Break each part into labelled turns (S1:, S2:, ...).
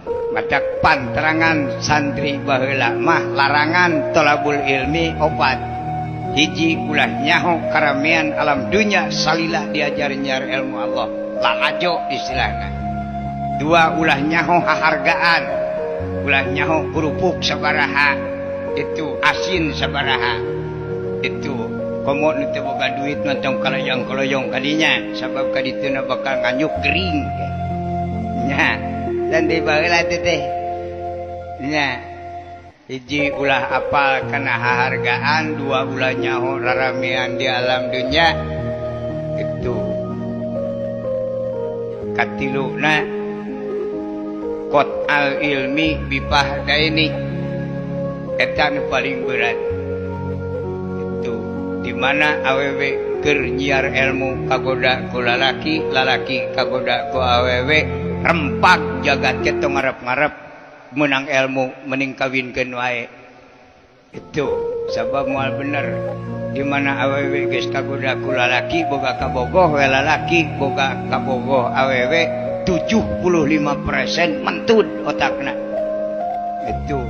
S1: Matak panterangan santri baheula mah larangan tolabul ilmi opat. Hiji ulah nyaho karamean alam dunya salila diajar nyiar ilmu Allah. Lalajo istilahna. Dua ulah nyaho hahargaan. Ulah nyaho kerupuk sabaraha, itu asin sabaraha. Itu komo nu teu boga duit mah tong kaloyong-kaloyong kadinya sabab kadituna bakal nganyuk gering. Nya dan di baheula teh teh. Nya hiji ulah apal kana hahargaan, dua ulah nyaho raramean di alam dunya. Itu katiluna qat al ilmi bipahdaini eta nu paling berat. Itu di mana awewe keur nyiar ilmu kagoda ku lalaki, lalaki kagoda ku awewe, rempak jagat ke tong ngarep-ngarep menang ilmu mending kawinkeun wae. Itu sabab moal bener di mana awewe geus kagoda ku lalaki boga kabogoh we lalaki boga kabogoh awewe 75% mentud otakna. Itu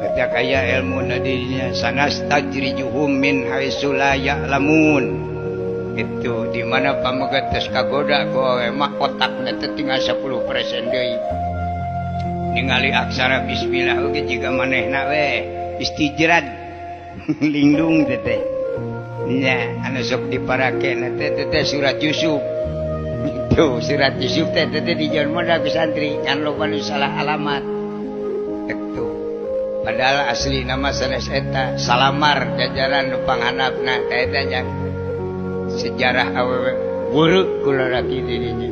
S1: eta kaya ilmu na dirinya sanastajrijuhum min haitsu la ya'lamun. Itu di mana pamegat geus kagoda ku awewe mah otakna teh tinggal 10% deui. Ningali aksara bismillah oge jiga manehna we istijrad lindung teh teh. Nya anu sok diparakena teh teh surat Yusuf. Itu surat Yusuf teh teh dijon modal ku santri kan loba nu salah alamat. Itu padahal asli nama sanes eta salamar jajaran nu panghandapna teh eta nya sejarah awewe buruk kula laki dirinya.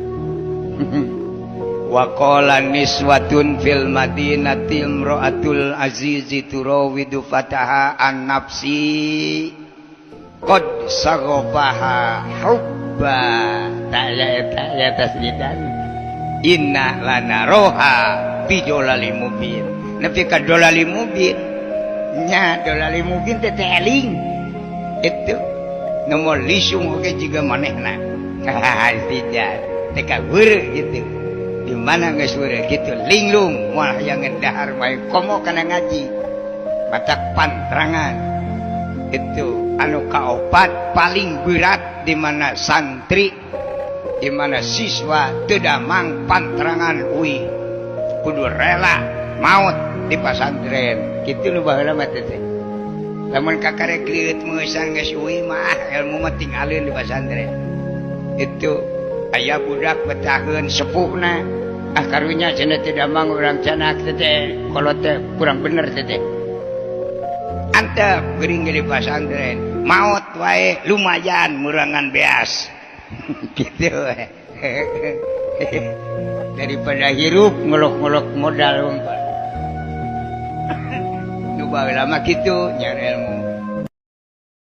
S1: Wa qala niswatun fil madinati imra'atul azizi turawidu fataha an nafsi qad saghafaha hubba ta'ala ta'ala tasdidan inna lanaroha fi dolalil mubin. Nepi ka dolalil mubin nya dolalil mubin teh teh eling itu nomor lisung oge jiga manehna. Istijat teh ka heureut gitu. Di mana geus heureut kitu linglung moal hayang dahar wae komo kana ngaji. Matak pantrangan itu anu kaopat paling berat di mana santri di mana siswa teu damang pantrangan UI kudu rela maut di pasantren kitu nu baheula mah teh. Lamun kakarek lieuet meusan geus UI mah ilmu mah tinggalin di pasantren. Itu aya budak betaheun sepuhna ah karunya cenah teu damang urang canak teh kolot teh kurang bener teh. Antep geuring di pasantren maot wae lumayan murangan beas. Gitu we. Daripada hirup ngolok-ngolok modal unggul. Nu baheula mah kitu nyiar ilmu.